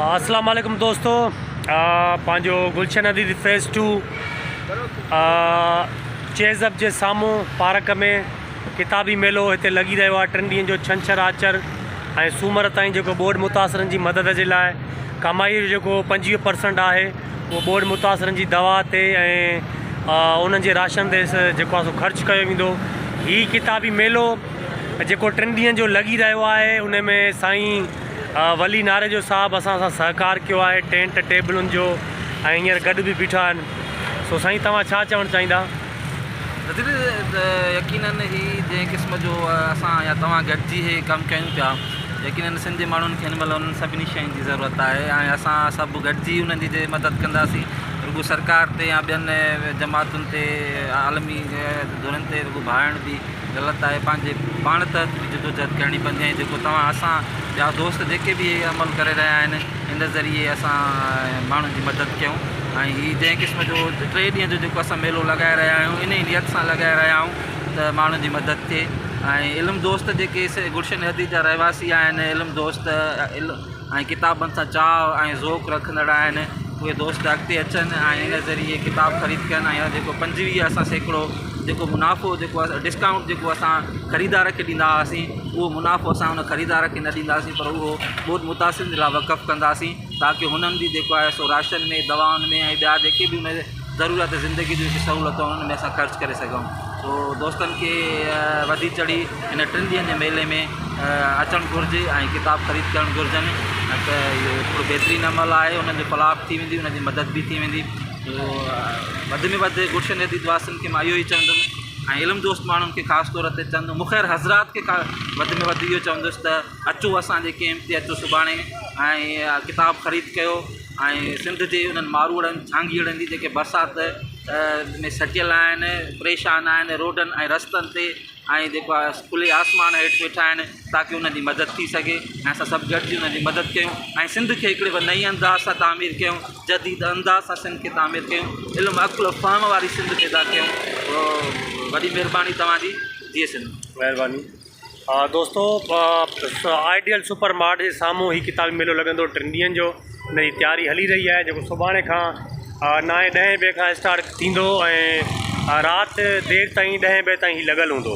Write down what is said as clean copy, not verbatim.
اسلام عليڪم دوستو پنهنجو گلشن حديد فيز ٽو چيزپ جي سامهون پارڪ ۾ ڪتابي ميلو هتي لڳي رهيو آهي ٽن ڏينهن جو ڇنڇر آچر ۽ سومر تائين جيڪو ٻوڏ متاثرن جي مدد جي لاء ڪمائي جو جيڪو 25 پرسنٽ آهي اهو ٻوڏ متاثرن جي دوا تي ۽ انهن جي راشن تي جيڪو آهي سو خرچ ڪيو ويندو. هي ڪتابي ميلو جيڪو ٽن ڏينهن جو لڳي رهيو آهي ان ۾ سائين ولي ناريجو صاحب اسان سان سهڪار ڪيو آهي ٽينٽ ٽيبلن جو ۽ هينئر گڏ به بيٺا آهن سو سائين توهان ڇا چوڻ چاهيندا؟ نظير يقينن هي جنهن قسم جو اسان يا توهان گڏجي هي ڪم ڪيون پيا يقينن سنڌ جي ماڻهن کي هن مهل انهن سڀني شين جي ضرورت آهي ۽ اسان سڀ گڏجي انهن جي مدد ڪنداسين رڳو سرڪار تي يا ٻين جماعتن تي عالمي ڌرين تي رڳو ڀاڙڻ به غلط آهي پنهنجي پاڻ تحت به جدوجهد ڪرڻي پوندي ۽ جيڪو توهان اسان ٻيا دوست جيڪي به هي عمل ڪري رهيا آهن ان ذريعي اسان ماڻهن جي مدد ڪيون ۽ هي جنهن قسم جو ٽي ڏينهن جو جيڪو اسان ميلو لڳائي رهيا آهيون ان ئي نيت سان لڳائي رهيا آهيون ته ماڻهن جي مدد ٿئي ۽ علم دوست جيڪي گلشن حديد جا رهواسي آهن علم دوست ۽ ڪتابن سان چاهه ۽ ذوق رکندڙ آهن اهي دوست اڳتي اچن ۽ ان ذريعي ڪتاب خريد ڪن ۽ جيڪو 25 اسان سيڪڙو جيڪو منافعو جيڪو ڊسڪائونٽ جيڪو اسان خريدار کي ڏيندا هئاسين اهو منافعو اسان ان خريدار کي نه ڏينداسين پر اهو ٻوڏ متاثرن جي لاء وقف ڪنداسين تاڪه هنن جي جيڪو آهي سو راشن ۾ دوائن ۾ ۽ ٻيا جيڪي به ان ضروريات زندگي جون سهولتون آهن ان ۾ اسان خرچ ڪري سگهون سو دوستن کي وڌي چڙهي هن ٽن ڏينهن جي ميلي ۾ اچڻ گهرجي ۽ ڪتاب خريد ڪرڻ گهرجن ته اهو هڪڙو بهترين عمل آهي انهن جو فلاح به ٿي ويندي انهن جي مدد به ٿي ويندي وڌ ۾ وڌ گلشن حديد واسين کي مان اهو ئي چوندم ۽ علم دوست ماڻهن کي خاص طور تي چوندم مخير حضرات کي وڌ ۾ وڌ اهو چوندس ته اچو اسانجي ڪيمپ تي اچو سڀاڻي ۽ ڪتاب خريد ڪيو ۽ سنڌ جي انهن ماروئڙن جهانگيئڙن جي جيڪي برسات ۾ سٽيل آهن پريشان آهن روڊن ۽ رستن تي ۽ جيڪو آهي کلي آسمان هيٺ ويٺا آهن تاڪه انهن جي مدد ٿي سگهي ۽ اسان سڀ گڏجي انهن جي مدد ڪيون ۽ سنڌ کي هڪڙي نئين انداز سان تعمير ڪيون جديد انداز سان سنڌ کي تعمير ڪيون علم عقل فهم واري سنڌ پيدا ڪيون وڏي مهرباني توهان جي جيئي سنڌ. مهرباني. دوستو آئيڊيل سپر مارٽ جي سامهون هي ڪتابي ميلو لڳندو ٽن ڏينهن جو ان جي تياري هلي رهي آهي جيڪو سڀاڻي کان نائين ڏهين بجي کان اسٽارٽ ٿيندو ۽ رات دير تائين ڏهين بجي تائين هي لڳل هوندو.